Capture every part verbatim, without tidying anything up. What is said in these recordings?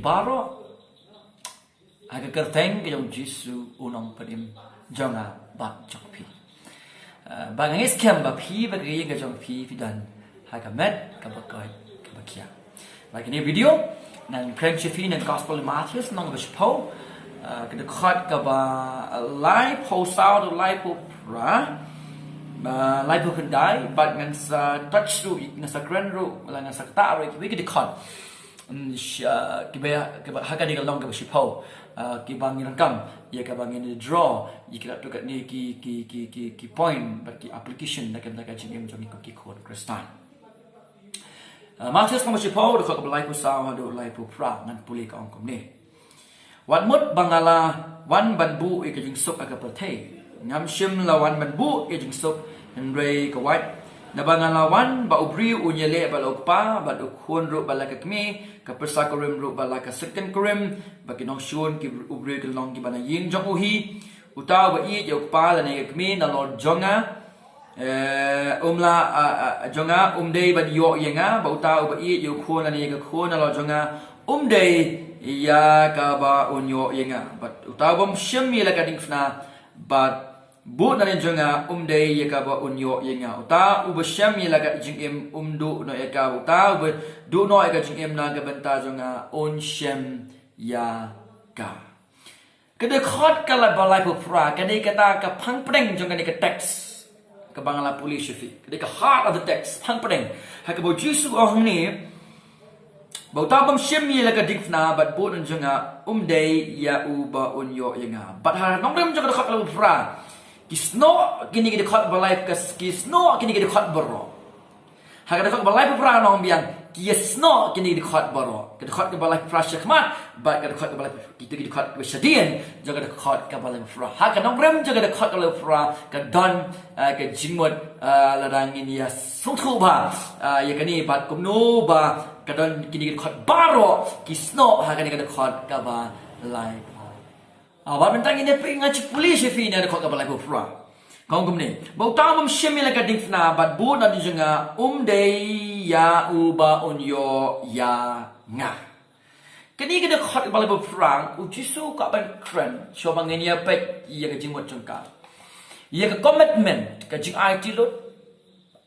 baroh ha ka kyrteng ka jong Jisu u nongpynim jong nga bad jong phi. Ah, ba nga ngeit skhem ba phi bad ka ïing ka jong phi phi don ha ka met kaba koit kaba khiah. Ba kane ka video ngan kren sha phi na ka gospel Mathaios lynnong ba shiphew, ah, ka dkhot kaba laiphew saw haduh laiphew phra, ah, laiphew khyndai, bad ngan sa touch ruh, ngan sa kren ruh, lane ngan sa ktah ruh ïa kiwei ki dkhot. Mm, sha, kiba, ha kane ka lynnong kaba shiphew, ah, kiba ngi donkam ïa kaba ngin draw ïa kita katne ki, ki, ki, ki, ki point bad ki application na ka bynta ka jingim jong ngi kum ki khun Khristan. Ah, Mathaios lynnong ba shiphew, dkhot kaba laiphew saw haduh laiphew phra, ngan pule, ka ong kumne: Wat mut ba nga la wan ban buh ïa ka jingsuk ha ka pyrthei. Ngam shym la wan ban buh ïa ka jingsuk, hynrei ka wait. Naba nga la wan ba u briew un ïaleh bad la u kpa, bad u khun ruh bad la ka kmie, ka pyrsa kurim ruh bad la ka syngkien kurim, ba ki nongshun ki br-, u briew kin long kiba na ïing jong u hi. Uta uba ïeit ïa u kpa lane ïa ka kmie nalor jong nga, eh, um la, ah, ah, jong nga, um dei ban ïoh ïa nga, bad uta uba ïeit ïa u khun lane ïa ka khun nalor jong nga, um dei ïa kaba un ïoh ïa nga. Bad uta ubym shim ïa la ka diengphna bad bud nadien jong nga, um dei ïa kaba un ïoh ïa nga. Uta uba shem ïa la ka jingim, um duh noh ïa ka. Uta uba duh noh ïa ka jingim na ka bynta jong nga, un shem ïa ka. Ka dkhot kaba laiphew phra, ka dei kata ka phang pdeng jong kane ka text kaba nga la pule sha phi. Ka dei ka heart of the text, phang pdeng. Ha kaba u Jisu u ong hangne, ba uta ubym shim ïa la ka diengphna bad bud nadien jong nga, um dei ïa u ba un ïoh ïa nga. Bad ha nongrim jong ka dkhot kaba laiphew phra, ki snoh kine ki dkhot ba lai, ki snoh kine ki dkhot baroh. Ha ka dkhot kaba laiphew phra nongbiang, ki snoh kine ki dkhot baroh. Ka dkhot kaba laiphew phra shakhmat bad ka dkhot kaba laiphew, kita ki dkhot kaba shadien jong ka dkhot kaba laiphew phra. Ha ka nongrim jong ka dkhot kaba laiphew phra ka don, eh, ka jingmut, eh, lada ngin ïa sngewthuh bha, eh, ïa kane bad kumno ba ka don kine ki dkhot baroh ki snoh ha kane ka dkhot kaba laiphew phra. Ah, bad mynta ngin ïa peit, ngan shu pule sha phi na ka dkhot kaba laiphew phra. Ka ong kumne: Ba uta ubym shim ïa la ka diengphna bad bud nadien jong nga, um dei ïa u ba un ïoh ïa nga. Kane ka dkhot kaba laiphew phra, u Jisu u kwah ban kren shuwa ba ngin ïa peit ïa ka jingmut jong ka, ïa ka commitment, ka jingaiti lut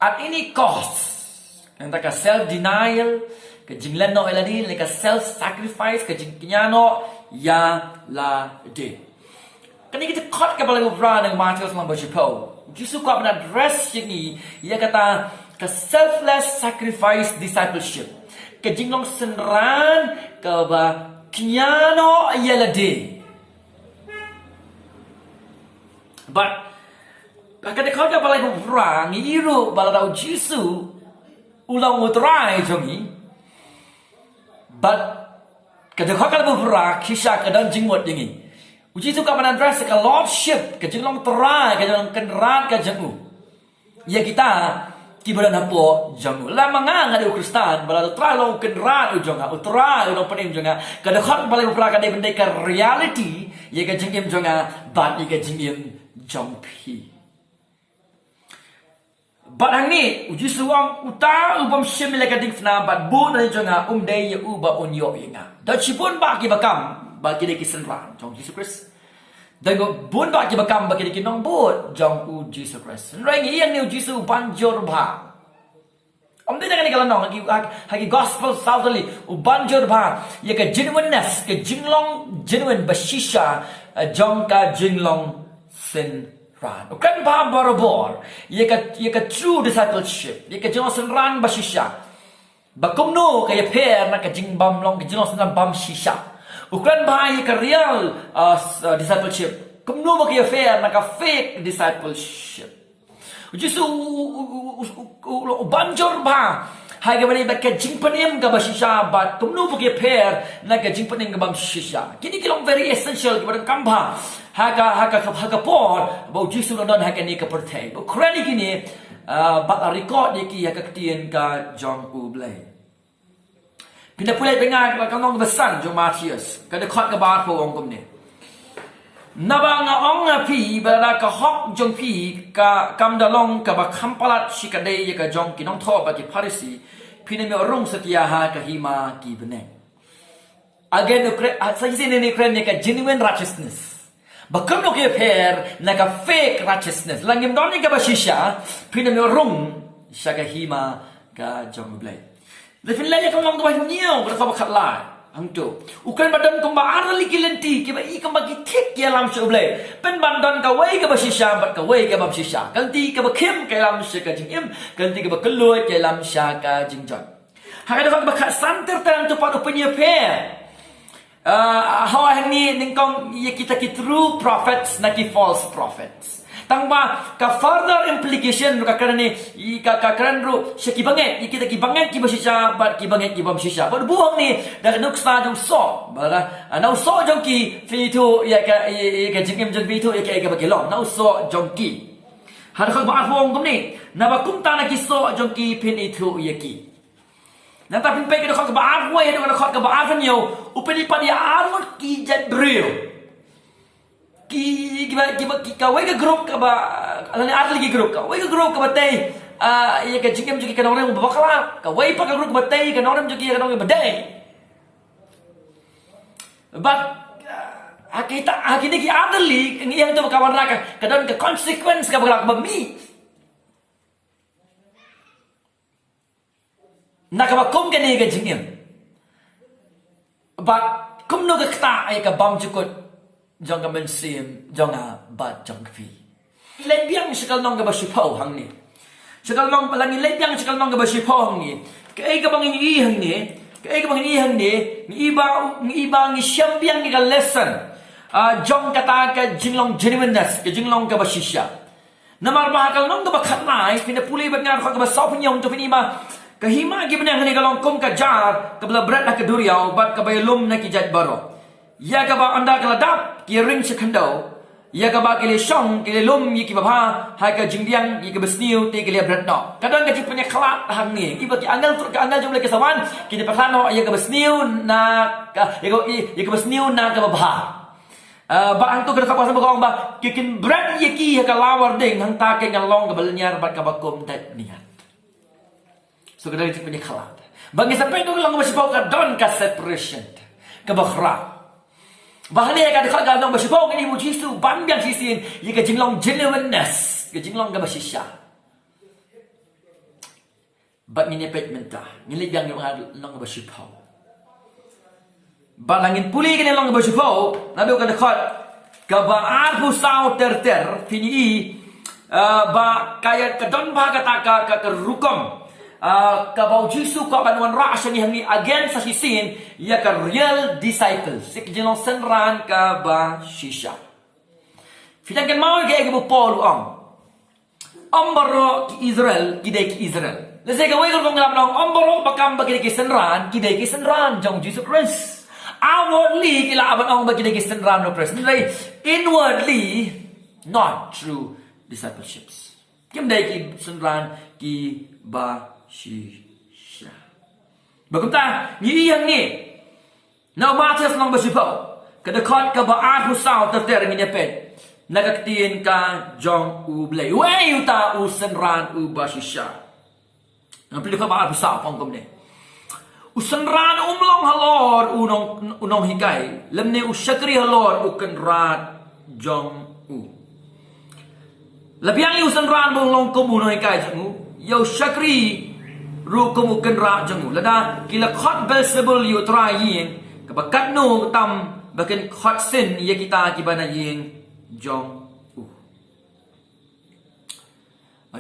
at any cost. Nangta ka self denial, ka jinglen noh ïa lade, lane ka self sacrifice, ka jingkñia noh ïa lade. Kane ka dkhot kaba laiphew phra na ka Mathaios lynnong ba shiphew, u Jisu u kwah ban address ïa ngi ïa kata ka selfless sacrifice discipleship, ka jinglong synran kaba kñia noh ïa lade. Bad ha ka dkhot kaba laiphew phra ngi ïohi ruh ba lada u Jisu u long u Trai jong ngi, bad ka dkhot kaba laiphew phra shisha ka don jingmut ïa ngi. U Jisu u kwah ban address ka lordship, ka jinglong trai, ka jinglong kynrad ka jong u ïa kita kiba don hapoh jong u. Lada ma nga nga dei u Khristan, ba lada u Trai u long u kynrad u jong nga, u Trai u long u nongpynim jong nga, ka dkhot kaba laiphew phra ka dei ban dei ka reality ïa ka jingim jong nga bad ïa ka jingim jong phi. Bad hangne u Jisu u ong, uta ubym shim ïa la ka diengphna bad bud nadien jong nga, um dei ïa u ba un ïoh ïa nga. Don shibun bah kiba kam ba ki dei ki synran jong u Jisu Khrist. Don bun bah kiba kam ba ki dei ki nongbud jong u Jisu Khrist. Hynrei ngi ïohi hangne u Jisu u ban jur bha. Ym dei na kane ka lynnong, ha ki, ha, ha ki gospel saw tylli u ban jur bha ïa ka genuineness, ka jinglong genuine ba shisha, eh, jong ka jinglong synran. U kren bha barabor ïa ka, ïa ka true discipleship, ïa ka jinglong synran ba shisha. Ba kumno ka ïapher na ka jingbym long, ka jinglong synran bym shisha. U kren bha ïa ka real, uh, s-, uh, discipleship. Kumno ba ka ïapher na ka fake discipleship. U Jisu u, u, u ban jur bha ha kaba ïadei bad ka jingpynim kaba shisha bad kumno ba ka ïapher na ka jingpynim ka bym shisha. Kine ki long very essential, kiba donkam bha ha ka, ha ka, ha ka por ba u Jisu u don ha kane ka pyrthei. Ba u kren ïa kine, ah, bad la record ïa ki ha ka ktien ka jong U Blei. Phin da pule bynta ka lynnong kaba san jong u Mathaios, ka dkhot kaba arphew, ong kumne: Naba nga ong ha phi ba lada ka hok jong phi ka, kam da long kaba kham palat shikatdei ïa ka jong ki nongthoh bad ki Pharisi, phin ym ïoh rung satia ha ka hima ki bneng. Again, u kren, ah, sa shisien u kren ïa ka genuine righteousness. Ba kumno ki pher na ka fake righteousness. Lada ngim don ïa kaba shisha, phin ym ïoh rung sha ka hima ka jong U Blei. Lada phin leit ïa ka lynnong kaba hynñiew, ka dkhot ba khatlai. Hangto. U kren ba don kumba ar tylli ki lynti, kiba i kumba ki thik ki ïalam sha U Blei. Pynban don kawei kaba shisha, bad kawei kaba ym shisha. Ka lynti kaba khim ka ïalam sha ka jingim, ka lynti kaba kylluid ka ïalam sha ka jingjot. Ha ka dkhot kaba khatsan ter ter hangto pat u pynïapher. Ah, hawa hangne nyngkong ïa kita ki true prophets na ki false prophets. Tangba ka further implication ruh ka kren hangne, i ka, ka kren ruh sha ki bangeit, ïa kita ki bangeit kiba shisha bad ki bangeit kiba ym shisha. Bad buh hangne da ka nuksa jong u soh, ba la, ah, na u soh jong ki phin ithuh ïa ka, ïa, ïa ka jingim jong ki, phin ithuh ïa ka, ïa kaba ki long, na u soh jong ki. Ha ka dkhot ba arphew ong kumne, naba kumta na ki soh jong ki phin ithuh ïa ki. Nangta phin peit ka dkhot kaba arphew wei haduh ka dkhot kaba arphew hynñiew, u pynïaid pat ïa arngut ki jait briew. Ki, kiba, kiba, ki, kawei ka group kaba, lane ar tylli ki group, kawei ka group kaba tei, ah, ïa ka jingim jong ki ka nongrim ba bakla, kawei pat ka group kaba tei ka nongrim jong ki ka nongrim ba dei. Bad, ah, ha kita, ha kine ki ar tylli, ngi ïa hangto ba ka wanrah ka, ka don ka consequence kaba bakla kaba mih. Na kaba kum kane ka jingim. Bad kumno ka ktah ïa ka bymjukut jong ka mynsiem jong nga bad jong phi. Leit biang sha ka lynnong kaba shiphew hangne. Sha ka lynnong, lada ngi leit biang sha ka lynnong kaba shiphew hangne. Kaei kaba ngi ïohi hangne. Kaei kaba ngi ïohi hangne. Ngi ïohi ba, ngi ïohi ba ngi shem biang ïa ka lesson. Ah, jong kata ka jinglong genuineness, ka jinglong kaba shisha. Namar ba ha ka lynnong kaba khatlai, phin da pule bad nga dkhot kaba sawphew hynñiew, to phin ïohi ba ka hima ki bneng hangne ka long kum ka jar kaba la bret ha ka duriaw bad kaba ïalum na ki jait baroh. Ïa kaba ynda ka la dap ki ïaring sha khyndew. Ïa kaba ki la shong ki la lum ïa kiba bha ha ka jingbiang ïa kaba sniew te ki la bret noh. Ka don ka jingpynkhlad hangne. Ïa ba ki angel, ka angel jong U Blei ki sa wan, ki da pynkhlad noh ïa kaba sniew na ka, ïa ka, ïa kaba sniew na kaba bha. Ah, ba hangto ka dkhot ba san ba ka ong ba ki kin bret ïa ki ha ka lawar ding, hangta ka ngan long kaba lynñiar bad kaba kum dait niat. So ka dei ka jingpynkhlad. Ba ngi sa peit ka lynnong kaba shiphew ka don ka separation, kaba khraw. Ba hangne ka dkhot ka lynnong ba shiphew ngi ïohi ba U Jisu ban biang shisien ïa ka jinglong genuineness, ka jinglong kaba shisha. Bad ngin ïa peit mynta, ngin leit biang ïa ka lynnong kaba shiphew. Bad lada ngin pule ïa ka lynnong kaba shiphew, naduh ka dkhot kaba arphew saw ter ter, phin ïohi, ah, ba ka ïa ka don bha kata ka, ka, ka rukom, ah, kaba U Jisu u kwah ban wanrah sha ngi hangne again sa shisien ïa ka real disciples, ïa ka jinglong synran kaba shisha. Phi dang kynmaw ïa kaei kaba u Paul u ong. Ym baroh ki Israel ki dei ki Israel. Lehse kawei ka rukom ngi lah ban ong, ym baroh ba kam ba ki dei ki synran ki dei ki synran jong U Jisu Khrist. Outwardly ki lah ban ong ba ki dei ki synran u Khrist, hynrei inwardly not true discipleships. Kim dei ki synran kiba shisha. Ba kumta ngi ïohi hangne na u Mathaios lynnong ba shiphew, ka dkhot kaba arphew saw ter ter, ngin ïa peit na ka ktien ka jong U Blei. Uei uta u synran uba shisha? Ngan pule ka dkhot ba arphew saw, ka ong kumne: U synran um long halor u nong, u nonghikai, lymne u shakri halor u kynrad jong u. La biang ïa u synran ba un long kum u nonghikai jong u, ïa u shakri ruh kum u kynrad jong u. Lada ki la khot Beelzebul ïa u trai ïing, kaba katno tam ba kin khot sin ïa kita kiba na ïing jong u.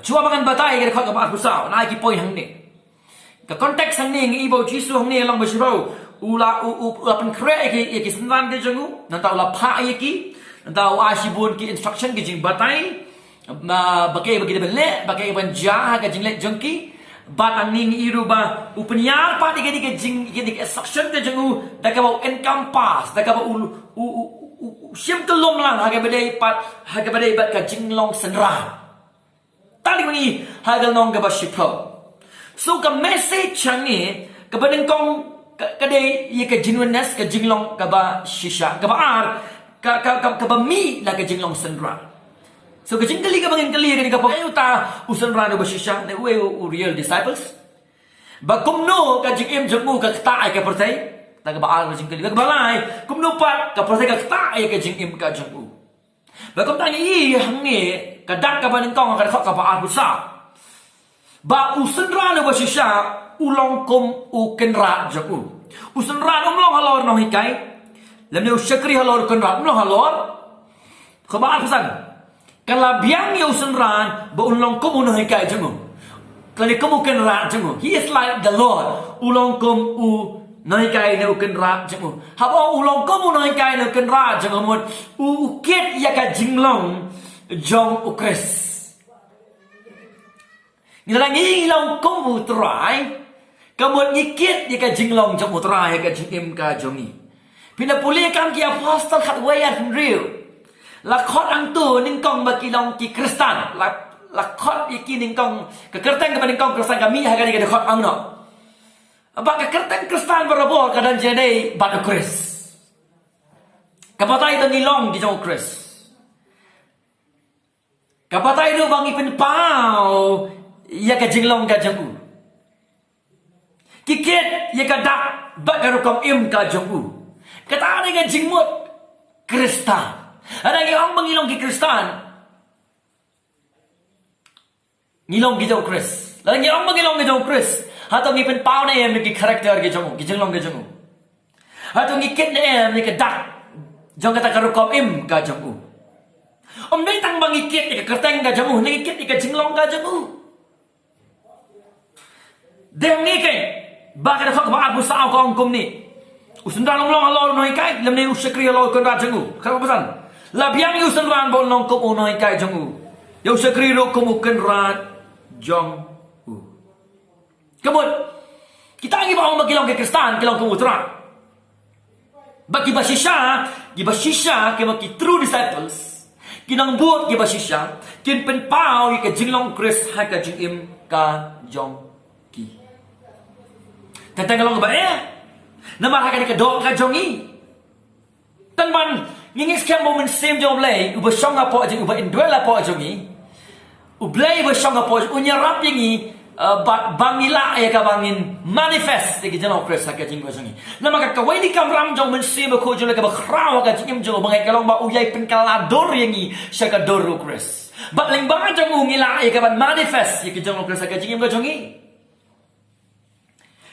Shuwa ba ngan batai ïa ka dkhot kaba arphew saw, nga ai ki point hangne. Ka context hangne ngi ïohi ba U Jisu hangne lynnong ba shiphew u la, u, u, u la pynkhreh ïa ki, ïa ki synran ki jong u, nangta u la phah ïa ki, nangta u ai shibun ki instruction, ki jingbatai, ba, ba kaei ba ki dei ban leh, ba kaei ban jia ha ka jingleit jong ki. Bad hangne ngi ïohi ruh ba u pynïar pat ïa kane ka jing, ïa kane ka instruction ka jong u da kaba u encompass, da kaba u, u, u, u, u shim kyllum lang ha kaba dei pat, ha kaba dei bad ka jinglong synran. Tang ba ngi ha ka lynnong kaba shiphew. So ka message hangne kaba nyngkong ka, ka dei ïa ka genuineness, ka jinglong kaba shisha. Kaba ar, ka, ka, ka, kaba mih na ka jinglong synran. So ka jingkylli kaba ngin kylli ïa kane ka por, uei uta u synran uba shisha, ne uei u, u real disciples? Ba kumno ka jingim jong u ka ktah ïa ka pyrthei? Ta kaba ar ka jingkylli. Kaba lai, kumno pat ka pyrthei ka ktah ïa ka jingim ka jong u. Ba kumta ngi ïohi hangne ka dak kaba nyngkong ha ka dkhot kaba arphew saw. Ba u synran uba shisha u long kum u kynrad jong u. U synran um long halor u nonghikai, lymne u shakri halor u kynrad, um long halor. Kaba arphew san. Ka la biang ïa u synran ba un long kum u nonghikai jong u. Lane kum u kynrad jong u. He is like the Lord. U long kum u nonghikai ne u kynrad jong u. Haba u long kum u nonghikai ne u kynrad jong u, mut u, u kit ïa ka jinglong jong u Khrist. Ngi la ngi long kum u Trai, ka mut ngi kit ïa ka jinglong jong u Trai ha ka jingim ka jong ngi. Phi na pule Kam ki Apostol khatwei ar hynriew. La khot hangto nyngkong ba ki long ki Khristan. La, la khot ïa ki nyngkong, ka kyrteng kaba nyngkong Khristan ka mih ha kane ka dkhot hangno. Ba ka kyrteng Khristan barabor ka don jingïadei bad u Khrist. Ka batai ba ngi long ki jong u Khrist. Ka batai ruh ba ngi pynpaw ïa ka jinglong ka jong u. Ki kit ïa ka dak bad ka rukom im ka jong u. Kata ka dei ka jingmut Khristan. Haba ngi ong ba ngi long ki Khristan, ngi long ki jong u Khrist. Lada ngi ong ba ngi long ki jong u Khrist, hato ngi pynpaw ne em ïa ki character ki jong u, ki jinglong ki jong u? Hato ngi kit ne em ïa ka dak jong kata ka rukom im ka jong u? Ym dei tang ba ngi kit ïa ka kyrteng ka jong u, ngi kit ïa ka jinglong ka jong u. Dei hangne keiñ ba ka dkhot kaba arphew saw ka ong kumne. U synran um long halor u nonghikai, lymne u shakri halor u kynrad jong u. Kaba arphew san. La biang ïa u synran ba un long kum u nonghikai jong u, ïa u shakri ruh kum u kynrad jong u. Ka mut, kita ngi ba ong ba ki long ki Khristan, ki long kum u Trai. Ba kiba shisha, kiba shisha, kiba ki true disciples, ki nongbud kiba shisha, kin pynpaw ïa ka jinglong Khrist ha ka jingim ka jong ki. Tang tang ka long kaba eh. Namar ha kane ka doh ka jong ngi, tang ban ngi ngeit skhem ba u Mynsiem jong U Blei uba shong hapoh jong ngi, uba indwell hapoh jong ngi. U Blei uba shong hapoh jong ngi un ïarap ïa ngi, eh, ba, ba ngi lah ïa kaba ngin manifest ïa ka jinglong Khrist ha ka jingim ka jong ngi. Namar ka kawei na ki kamram jong u Mynsiem Bakhuid jong U Blei kaba khraw ha ka jingim jong u bangeit ka long ba u ïai pynkylla dur ïa ngi sha ka dur u Khrist. Bad lyngba jong u ngi lah ïa kaban manifest ïa ka jinglong Khrist ha ka jingim ka jong ngi.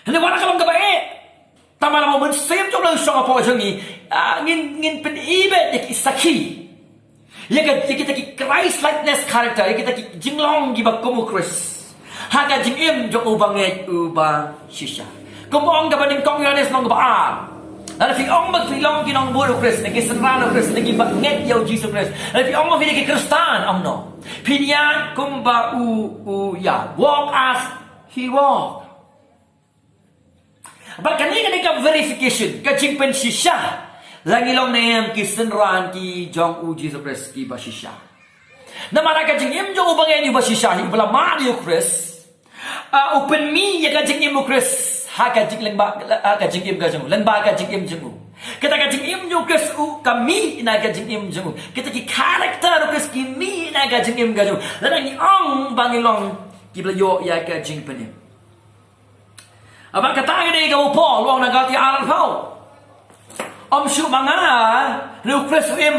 Hynrei wat la ka long kaba eh, tang ba u Mynsiem jong U Blei u shong hapoh jong ngi, ah, ngin, ngin pyni beit ïa ki sakhi. Ïa ka, ïa kita ki Christ likeness character, ïa kita ki jinglong kiba kum u Khrist ha ka jingim jong u bangeit uba shisha. Kumba ong kaba nyngkong Ïohannes lynnong kaba ar. Lada phi ong ba phi long ki nongbud u Khrist, ne ki synran u Khrist, ne kiba ngeit ïa u Jisu Khrist, lada phi ong ba phi dei ki Khristan, ong no. Phin ïaid kumba u, u ïaid. Walk as he walk. Bad kane ka dei ka verification, ka jingpynshisha la ngi long ne em ki synran ki jong u Jisu Khrist kiba shisha. Namar ha ka jingim jong u bangeit uba shisha hi, uba la mad ïa u Khrist, ah, u pynmih ïa ka jingim u Khrist ha ka jinglyngba, ha ka jingim ka jong u, lyngba ka jingim jong u. Kata ka jingim jong u Khrist u ka mih na ka jingim jong u. Kita ki character u Khrist ki mih na ka jingim ka jong u. Lada ngi ong ba ngi long kiba la ïoh ïa ka jingpynim. Bad kata ka dei kaba u Paul u ong na Galatia ar arphew. Ym shuh ma nga, hynrei u Khrist u im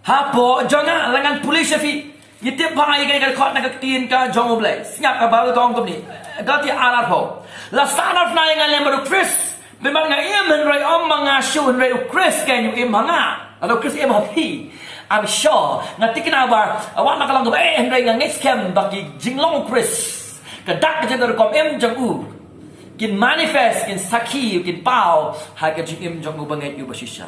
hapoh jong nga. Lada ngan pule sha phi, ngi tip ba ïa ka dei ka dkhot na ka ktien ka jong U Blei. Sngap, ka Baibl ka ong kumne. Galatia ar arphew. La sahnarphna ïa nga lem bad u Khrist. Pynban nga im, hynrei ym ma nga shuh, hynrei u Khrist keiñ u im ha nga. Lada u Khrist u im ha phi, I'm sure, nga thikna ba wat la ka long kaba eh, hynrei nga ngeit skhem ba ki jinglong u Khrist, ka dak ka jong u, ka rukom im jong u, kin manifest, kin sakhi, kin paw ha ka jingim jong u bangeit uba shisha.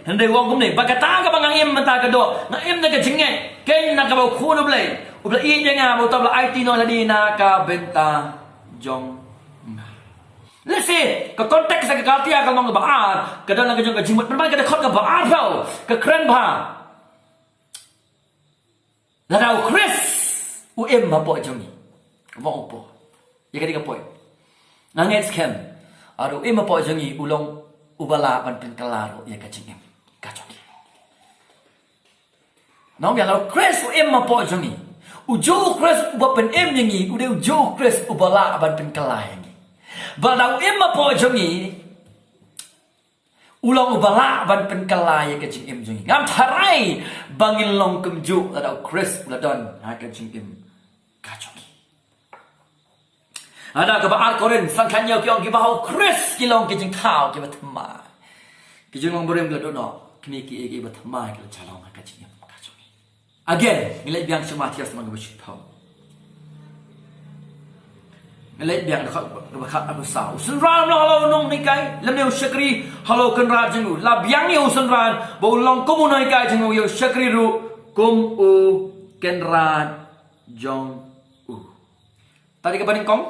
Hynrei u ong kumne, bad kata kaba nga im mynta ka doh, nga im da ka jingngeit, keiñ na kaba u Khun u Blei uba la ïeit ïa nga, uba la aiti noh ïa lade na ka bynta jong nga. Let's say, ka context ka Galatia ka lynnong kaba ar, ka don la ka jong ka jingmut, pynban ka dkhot kaba arphew ka kren bha. Lada u Khrist u im hapoh jong ngi, u ong u Paul. Ïa ka dei ka point. Nga ngeit skhem, lada u im hapoh jong ngi, u long uba lah ban pynkylla ruh ïa ka jingim ka jong ngi. Nong, ïa lada u Khrist u im hapoh jong ngi, u juh u Khrist uba pynim ïa ngi, u dei u juh u Khrist uba lah ban pynkylla ïa ngi. Bad lada u im hapoh jong ngi, u long uba lah ban pynkylla ïa ka jingim jong ngi. Ngam tharai ba ngin long kumjuh lada u Khrist u la don ha ka jingim ka jong ngi. Lada kaba ar Korinth, san khat hynñiew ki ong kiba ha u Khrist ki long ki jingthaw kiba thymmai. Ki jinglong barim ki la don noh, kine ki ei ki ei ba thymmai ki la ïaid long ha ka jingim ka jong ngi. Again, ngi leit biang sha Mathaios lynnong kaba shiphew. Ngi leit biang dkhot kaba khatphra. U synran um long halor u nonghikai, lymne u shakri halor u kynrad jong u. La biang ïa u synran ba un long kum u nonghikai jong u, ïa u shakri ruh kum u kynrad jong u. Te kaba nyngkong,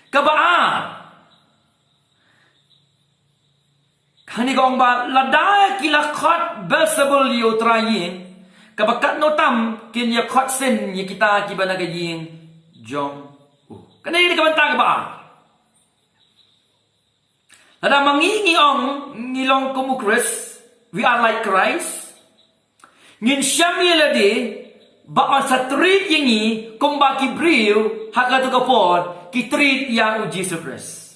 kaba ar. Hangne ka ong ba lada ki la khot Beelzebul ïa u trai ïing, kaba katno tam kin ïa khot sien ïa kita kiba na ka ïing jong u. Kane ka dei ka bynta kaba ar. Lada ma ngi ngi ong ngi long kum u Khrist, we are like Christ. Ngin shem ïa lade ba yn sa treat ïa ngi kumba ki briew ha katu ka por ki treat ïa u Jisu Khrist.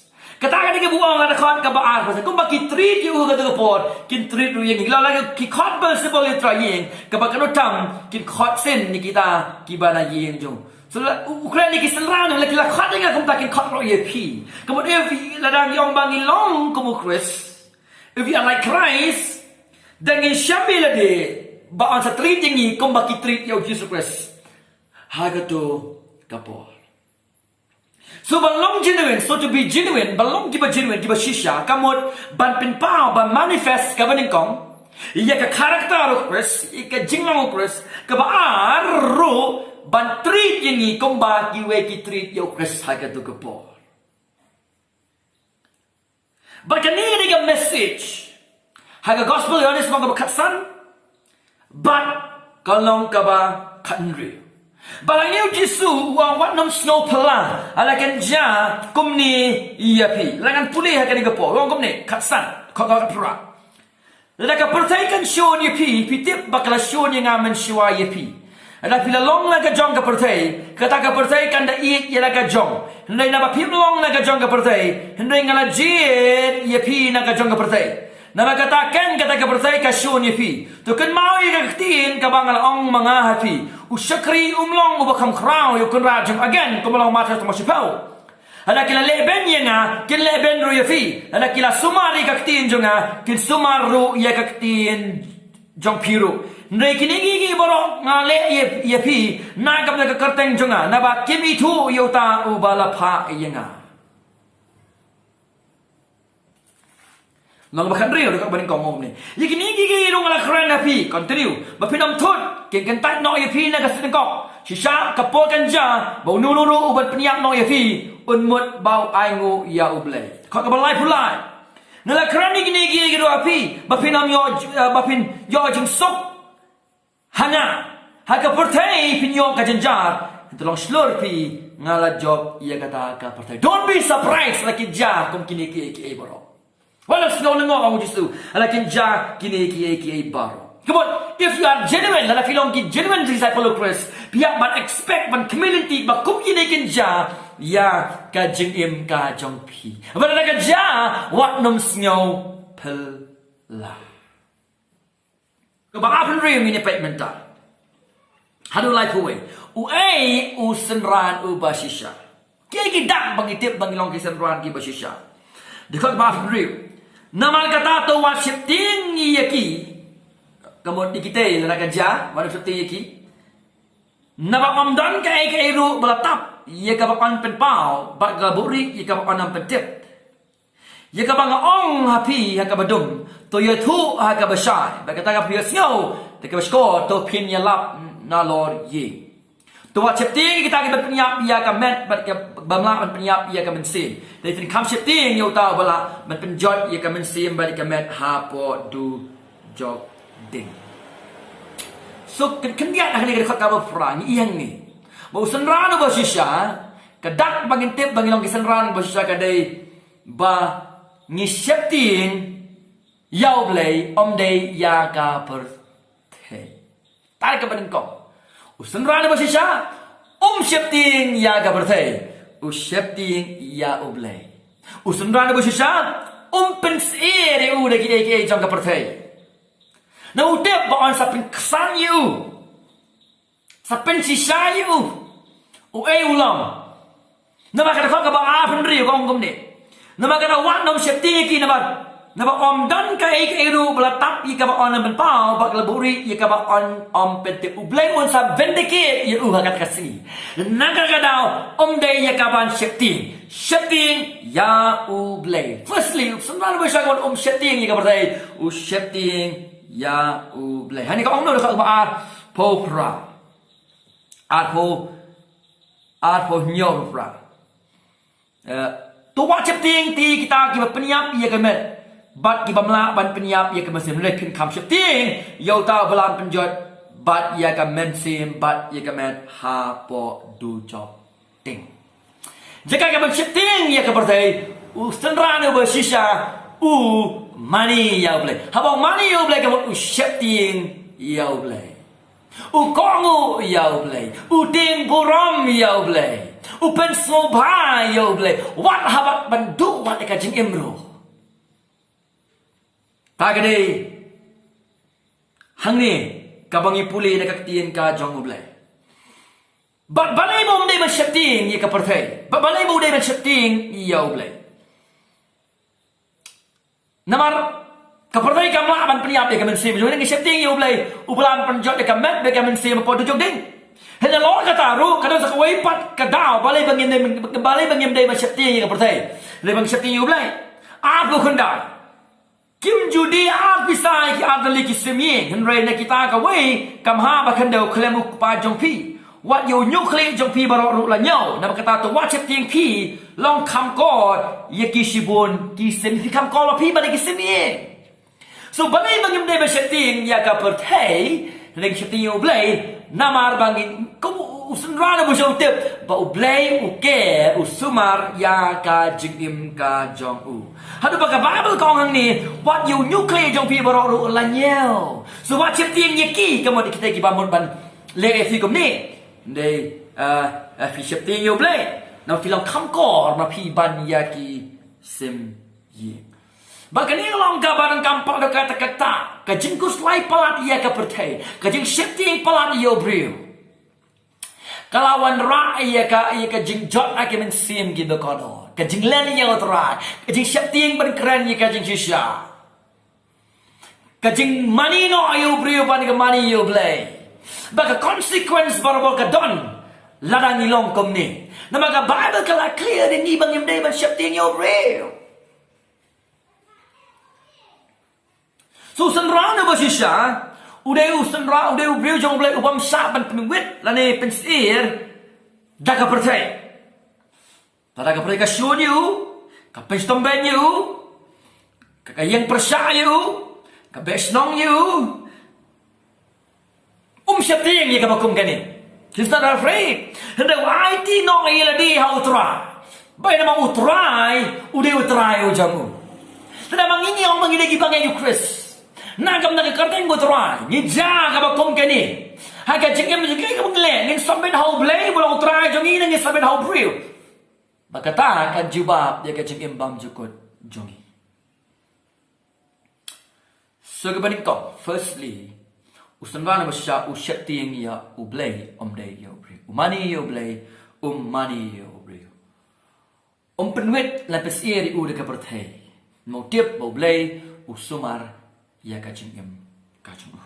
Kata ka dei kaba u ong ha ka dkhot kaba ar, kumba ki treat ïa u ha katu ka por kin treat ruh ïa ngi. Lada ki khot Beelzebul ïa u trai ïing, kaba katno tam kin khot sien ïa kita kiba na ïing jong u. So la, u, u kren ïa ki synran, la ki la khot ïa nga kumta kin khot ruh ïa phi. Ka mut ïa phi, lada ngi ong ba ngi long kum u Khrist, if we are like Christ, then ngin shem ïa lade ba yn sa treat ïa ngi kumba ki treat ïa u Jisu Khrist ha katu ka por. So ban long genuine, so to be genuine, ban long kiba genuine, kiba shisha, ka mut ban pynpaw, ban manifest kaba nyngkong ïa ka character u Khrist, ïa ka jinglong u Khrist, kaba ar ruh ban treat ïa ngi kumba kiwei ki treat ïa u Khrist ha katu ka por. Bad kane ka dei ka message ha ka Gospel Ïohannes lynnong kaba khatsan bad ka lynnong kaba khathynriew. Bad hangne u Jisu u ong wat nym sngew phylla, la kan jia kumne ïa phi. La ngan pule ha kane ka por, u ong kumne, khatsan, khatphra. Lada ka pyrthei kan shun ïa phi, phi tip ba ka la shun ïa nga mynshuwa ïa phi. Lada phi la long na ka jong ka pyrthei, kata ka pyrthei kan da ïeit ïa la ka jong. Hynrei naba phim long na ka jong ka pyrthei, hynrei nga la jied ïa phi na ka jong ka pyrthei. Naba kata ken kata ka pyrthei ka shun ïa phi. To kynmaw ïa ka ktien kaba nga la ong ma nga ha phi. U shakri um long uba kham khraw ïa u kynrad jong u. Again, kumba long Mathaios lynnong shiphew. Lada ki la lehbeiñ ïa nga, kin lehbeiñ ruh ïa phi. Lada ki la sumar ïa ka ktien jong nga, kin sumar ruh ïa ka ktien jong phi ruh. Hynrei kine kiei kiei baroh nga leh ïa, ïa phi, na ka bynta ka kyrteng jong nga, naba kim ithuh ïa uta uba la phah ïa nga. Lynnong ba khathynriew, dkhot ba nyngkong ong kumne. Ïa kine kiei kiei ruh nga la kren ha phi, continue, ba phin ym thut, kin kyntait noh ïa phi na ka sngi nyngkong. Shisha ka por kan jia ba uno uno ruh uban pynïap noh ïa phi, un mut ba u ainguh ïa U Blei. Dkhot kaba laiphew lai. Nga la kren ïa kine kiei kiei ruh ha phi, ba phin ym ïoh, eh, ba phin ïoh jingsuk ha nga. Ha ka pyrthei phin ïoh ka jynjar, hynrei to long shlur phi, nga la jop ïa kata ka pyrthei. Don't be surprised lada ki jia kum kine kiei kiei baroh. Wat la sngew lyngngoh, ong u Jisu, lada kin jia kine kiei kiei baroh. Ka mut, if you are genuine, lada phi long ki genuine disciple of Christ, phi hap ban expect, ban khmih lynti ba kum kine kin jia ïa ka jingim ka jong phi. Bad lada ka jia, wat nym sngew phylla. Kaba arphew hynriew ngin ïa peit mynta. Haduh laiphew wei. Uei u synran uba shisha? Kiei ki dak ba ngi tip ba ngi long ki synran kiba shisha? Dkhot kaba arphew hynriew. Namar kata to wat sheptieng ïa ki. Ka mut ïa kitei lada ka jia, wat sheptieng ïa ki. Naba ym don kaei kaei ruh ba la tap ïa kaba yn pynpaw bad ka buhrieh ïa kaba yn ym pyntip. Ïa kaba nga ong ha phi ha kaba dum, to ïathuh ha kaba shai, bad kata kaba phi ïohsngew da kaba shkor, to phin ïalap nalor ïing. To wat sheptieng ïa kita kiba pynïap ïa ka met bad kiba ym lah ban pynïap ïa ka mynsiem. Hynrei phin kham sheptieng ïa uta uba lah ban pynjot ïa ka mynsiem bad ïa ka met hapoh dujok ding. So, khyn-, khyndiat ha kane ka dkhot kaba phra ngi ïeng ngi. Ba u synran uba shisha, ka dak ba ngin tip ba ngi long ki synran uba shisha ka dei ba ngi sheptieng ïa U Blei, ym dei ïa ka pyrthei. Te kaba nyngkong. U synran uba shisha um sheptieng ïa ka pyrthei. U sheptieng ïa U Blei. U synran uba shisha Um pynsyier ïa u da kiei kiei jong ka pyrthei. Na u tip ba yn sa pynksan ïa u, sa pynshisha ïa u. U ei u long. Namar kata ka ba a pynri u kong kumne. Namar kata wat nym sheptieng ïa ki namar, namar ym don kaei kaei ruh ba la tap ïa kaba yn ym pynpaw bad ka la buhrieh ïa kaba yn ym pyntip. U Blei un sa vindicate ïa u ha kata ka sngi. Na kata ka daw ym dei ïa kaban sheptieng. Sheptieng ïa u Blei. Firstly, u sngewbha ba sha ka um sheptieng ïa ka pyrthei, u sheptieng ïa u Blei. Hangne ka ong noh da ka ba arphew phra. Arphew, arphew hynñiew phra. Eh, to wat sheptieng te kita kiba pynïap ïa ka met bad kiba mlak ban pynïap ïa ka mynsiem. Lehse phin kham sheptieng ïa uta ba la pynjot bad ïa ka mynsiem bad ïa ka met hapoh dujok ding. Jaka kaban sheptieng ïa ka pyrthei, u synran uba shisha u mane ïa u Blei. Haba u mane ïa u Blei ka mut u sheptieng ïa u Blei. U kohnguh ïa u Blei, u tieng burom ïa u Blei, u pynsngewbha ïa u Blei wat haba ban duh wat ïa ka jingim ruh. Ta ka dei hangne kaba ngi pule na ka ktien ka jong u Blei. Bad balei ba um dei ban sheptieng ïa ka pyrthei? Bad balei ba u dei ban sheptieng ïa u Blei? Namar ka pyrthei kam lah ban pynïap ïa ka mynsiem. Jong ngi sheptieng ïa u Blei uba la pynjot ïa ka met bad ka mynsiem hapoh dujok ding. Hynrei lor kata ruh ka don sa kawei pat ka daw balei ba ngim dei, balei ba ngim dei ban sheptieng ïa ka pyrthei, lei ban sheptieng ïa u Blei. Arphew khyndai. Kim ju die ar pisa ïa ki ar tylli ki sim ïing, hynrei na kita kawei kam hap ba khyndew khlem u Kpa jong phi. Wat ïa u ñiuhkhlieh jong phi baroh ruh la ñiew. Namar kata to wat sheptieng phi long kham kor ïa ki shibun ki sim, phi kham kor ba phi ba da ki sim ïing. So balei ba ngim dei ba sheptieng ïa ka pyrthei, hynrei sheptieng ïa u Blei, namar ba ngi kum u synran uba shong tip ba u Blei u ker, u sumar ïa ka jingim ka jong u. Haduh ba ka Baibl ka ong hangne, wat ïa u ñiuhkhlieh jong phi baroh ruh la ñiew. So wat sheptieng ïa ki, ka mut kita kiba mut ban leh ïa phi kumne. Dei, ah, ah, phi sheptieng ïa u Blei. Namar phi long kham kor ma phi ban ïa ki sim ïing. Ba kane ka long kaba donkam pat da kata kata, ka jingkhuslai palat ïa ka pyrthei, ka jingsheptieng palat ïa u briew. Ka la wanrah ïa ka, ïa ka jingjot ha ka mynsiem kiba kordor. Ka jinglen ïa u Trai, ka jingsheptieng ban kren ïa ka jingshisha. Ka jingmane noh ïa u briew ban ka mane ïa u Blei. Ba ka consequence barabor ka don lada ngi long kumne. Namar ka Baibl ka la clear ïa ngi ba ngim dei ban sheptieng ïa u briew. So u synran uba shisha u dei u synran, u dei u briew jong u Blei u bym shah ban pynwit lane pynsyier da ka pyrthei. Lada ka pyrthei ka shun ïa u, ka pynshitom beiñ ïa u, ka, ka ïeng pyrshah ïa u, ka beh shnong ïa u, um sheptieng ïa kaba kum kane. He's not afraid. Hynrei u aiti noh ïa lade ha u Trai. Ba namar u Trai u dei u Trai u jong u. Te namar ngi, ngi ong ba ngi dei kiba ngeit ïa u Khrist, na ka bynta ka kyrteng u Trai ngi jia kaba kum kane. Ha ka jingim jong ngi kaba ngi leh, ngin submit ha u Blei ba long u Trai jong ngi, ne ngin submit ha u briew. Ba kata kan jubab ïa ka jingim bymjukut jong ngi. So kaba nyngkong, firstly, u synran uba shisha u sheptieng ïa u Blei, um dei ïa u briew. U mane ïa u Blei, um mane ïa u briew. Um pynwit lane pynsyier ïa u da ka pyrthei. Namar u tip ba u Blei u sumar ïa ka jingim ka jong u.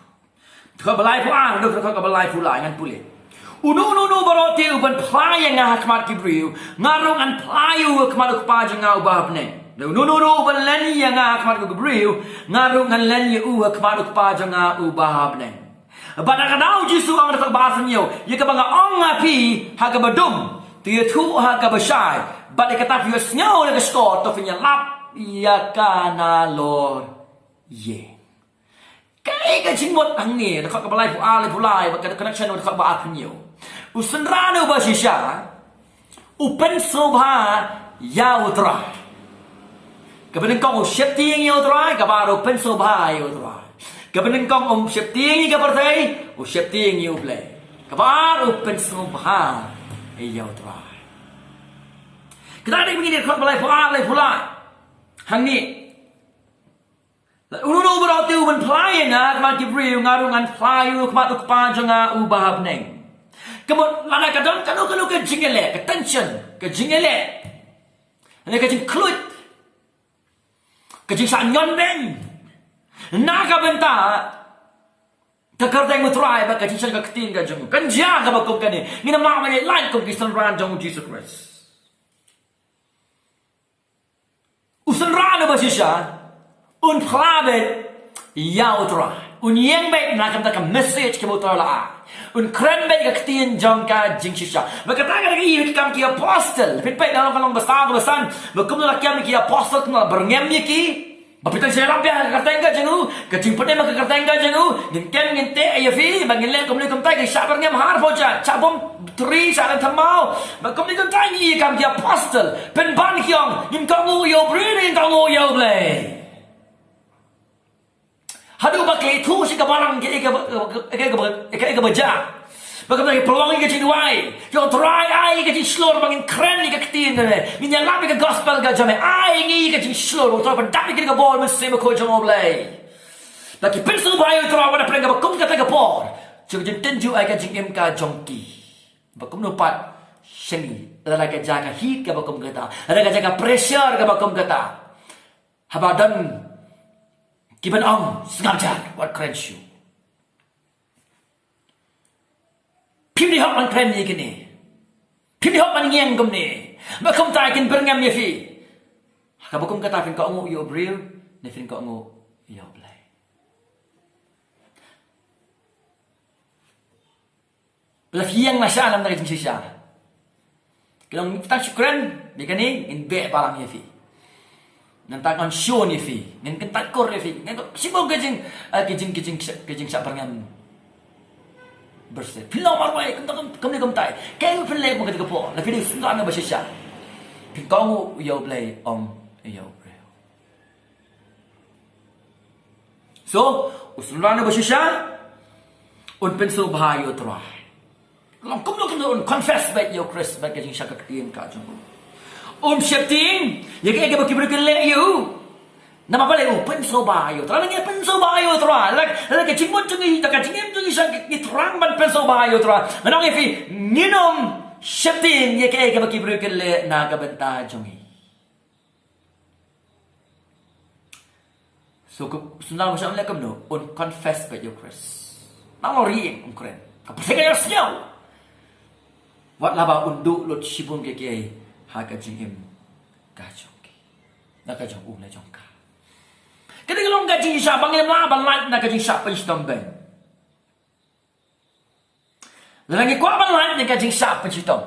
Dkhot ba laiphew ar, dkhot kaba laiphew lai ngan pule. Uno uno uno baroh te uban phla ïa nga ha khmat ki briew, nga ruh ngan phla ïa u ha khmat u Kpa jong nga uba ha bneng. Uno uno uno uban len ïa nga ha khmat ki briew, nga ruh ngan len ïa u ha khmat u Kpa jong nga uba ha bneng. Bad ha ka daw u Jisu u ong, dkhot ba arphew hynñiew, ïa kaba nga ong ha phi ha kaba dum, to ïathuh ha kaba shai. Bad ïa kata phi ïohsngew da ka shkor, to phin ïalap ïa ka nalor ïing. Kaei ka jingmut hangne, dkhot kaba laiphew ar, laiphew lai, bad ka connection dkhot ba arphew hynñiew. U synran uba shisha u pynsngewbha ïa u Trai. Kaba nyngkong u sheptieng ïa u Trai, kaba ar u pynsngewbha ïa u Trai. Kaba nyngkong um sheptieng ïa ka pyrthei, u sheptieng ïa u Blei. Kaba ar u pynsngewbha ïa u Trai. Kita dei mynta dkhot ba laiphew ar, laiphew lai. Hangne. Uno uno u baroh te u ban phla ïa nga ha khmat ki briew, nga ruh ngan phla ïa u ha khmat U Kpa jong nga uba ha bneng. Ka mut lada ka don kano kano ka jingïaleh, ka tension, ka jingïaleh, ne ka jingkhluit, ka jingshah ñion beiñ na ka bynta ka kyrteng U Trai bad ka jingshah ka ktien ka jong u, kan jia kaba kum kane. Ngin ym lah ban ïaid lait kum ki synran jong U Jisu Khrist. U synran uba shisha un phla beit ïa U Trai, un ïeng beit na ka bynta ka message kaba U Trai la ai, un kren beit ka ktien jong ka jingshisha. Bad kata ka dei ka kam ki apostol. Phin peit na ka lynnong ba saw, ka ba san, ba kumno la kem ïa ki apostol, kumno la byrngem ïa ki. Ba phi tang sha lap ïa ka kyrteng ka jong u, ka jingpynim ka kyrteng ka jong u, ngin kem ngin teh ïa phi, ba ngin leh kumne kumtai, ki shah byrngem har pawjat, shah bom tyrri, shah leh thymmai. Ba kumne kumtai ngi ïa kam ki apostol, pynban ki ong, ngin kohnguh ïa u briew, ngin kohnguh ïa U Blei. Haduh ba ki leit thuh sha ka balang, ka, ka, ka, ka, ka, ka, ka, ka, ka, ka, ba ka jia. Ba ka pynlong ïa ka jingduwai. Ïa U Trai ai ïa ka jingshlur ba ngin kren ïa ka ktien ne. Ngin ïalap ïa ka gospel ka jong me. Ai ngi ïa ka jingshlur. U Trai pyndap ïa ka bor Mynsiem Bakhuid jong U Blei. Ba ki pynsngewbha ïa U Trai wat hapdeng kaba kum kata ka por. Sha ka jingtynjuh ai ka jingim ka jong ki. Ba kumno pat sha ngi. Lada ka jia ka heat kaba kum kata. Lada ka jia ka pressure kaba kum kata. Haba don kiban ong, sngap jar, wat kren shuh. Phim dei hok ban kren ïa kine. Phim dei hok ban ïeng kumne. Ba kumta kin byrngem ïa phi. Haba kum kata phin kohnguh ïa u briew, ne phin kohnguh ïa U Blei. Lada phi ïeng na sha namar ka jingshisha. Ki long, tang shu kren, bad kane ngin beh balang ïa phi. Ngan tang ngan shun ïa phi, ngan kyntait kur ïa phi, ngan shim ka jing, eh, ka jing, ka jing, ka jingshah byrngem. Bersih. Phi long marwei, kumta, kum, kumne kumtai. Kaei phin leh kumta ka por, lada phi dei u synran uba shisha. Phin kohnguh ïa U Blei, ong ïa U Blei. So, u synran uba shisha un pynsngewbha ïa U Trai. Long kumno kumno un confess beit ïa U Khrist bad ka jingshah ka ktien ka jong u. Um sheptieng ïa kaei kaba ki briew kin leh ïa u. Namar balei? U pynsngewbha ïa U Trai. Lada ngi pynsngewbha ïa U Trai, lada, lada ka jingmut jong ngi, ka jingim jong ngi sha ngi thrang ban pynsngewbha ïa U Trai, ngan ong ïa phi, ngin ym sheptieng ïa kaei kaba ki briew kin leh na ka bynta jong ngi. So, ka synran ba shisha un leh kumno? Un confess beit ïa U Khrist. Nang long rieng un kren. Ka pyrthei ka ïohsngew. Wat la ba un duh lut shibun kiei kiei ha ka jingim ka jong ki, na ka jong u ne jong ka. Ka dei ka long ka jingshisha ba ngim lah ban lait na ka jingshah pynshitom beiñ. Lada ngi kwah ban lait na ka jingshah pynshitom,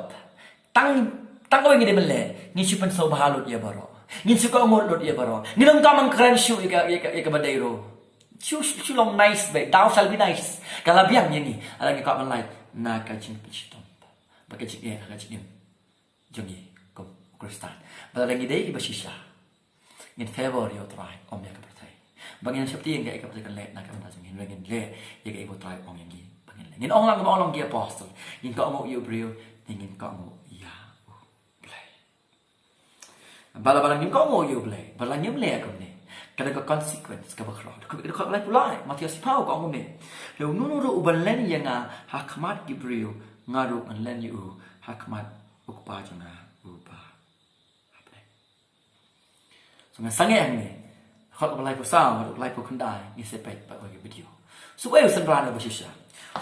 tang, tang kawei ngi dei ban leh, ngin shu pynsngewbha lut ïa baroh. Ngin shu kohnguh lut ïa baroh. Ngin ym kwah ban kren shuh ïa ka, ïa ka, ïa kaba dei ruh. Shu, shu, shu long nice beit, thou shall be nice. Ka la biang ïa ngi, lada ngi kwah ban lait na ka jingpynshitom. Ba ka jingeh, ka jingim jong ngi kum u Khristan. Ba lada ngi dei kiba shisha, ngin favor ïa U Trai, ym ïa ka pyrthei. Ba ngin sheptieng ïa kaei kaba ka pyrthei kan leh na ka bynta jong ngi, ngin leh ïa kaei kaba U Trai ong ïa ngi ba ngin leh. Ngin ong lang, ba ong lang ki apostol. Ngin kohnguh ïa u briew, ne ngin kohnguh ïa U Blei. Ba la, ba la ngim kohnguh ïa U Blei, ba la ngim leh kumne, ka don ka consequence kaba khraw. Ka, ka, ka, ka, ka, Mathaios shiphew ka ong kumne. Lei uno uno ruh uban len ïa nga ha khmat ki briew, nga ruh ngan len ïa u ha khmat U Kpa jong nga uba ha bneng. So ngan sangeh hangne. Dkhot kaba laiphew saw bad kaba laiphew khyndai, ngin sa peit pat ha kawei ka video. So uei u synran uba shisha?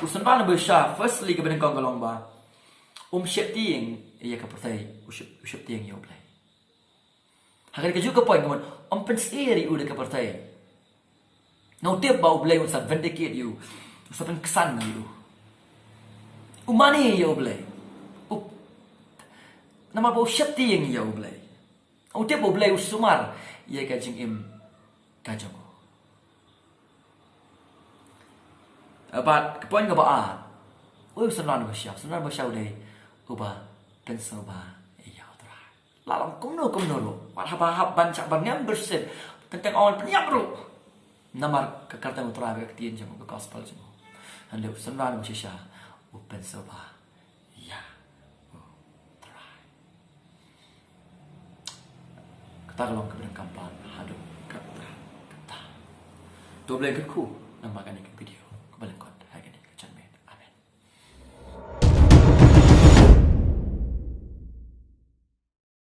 U synran uba shisha, firstly, kaba nyngkong ka long ba um sheptieng ïa ka pyrthei, u shep, u sheptieng ïa U Blei. Ha kane kajuh ka point, ka mut, um pynsyier ïa u da ka pyrthei. Nga tip ba U Blei un sa vindicate ïa u, un sa pynksan ïa u. U mane ïa U Blei. U, namar ba u sheptieng ïa U Blei. Nga tip ba U Blei u sumar ïa ka jingim ka jong u. Bad ka point kaba ar, uei u synran uba shisha? U synran uba shisha u dei uba pynsngewbha ïa U Trai. La long kumno kumno ruh, wat haba hap ban shah byrngem bersih, teng teng ong pynïap ruh. Namar ka kyrteng U Trai bad ka ktien jong u, ka gospel jong u. Hynrei u synran uba shisha u pynsngewbha ïa U Trai. Kata ka long kaba nyngkong, haduh katta katta. To Blei kyrkhu namar kane ka video.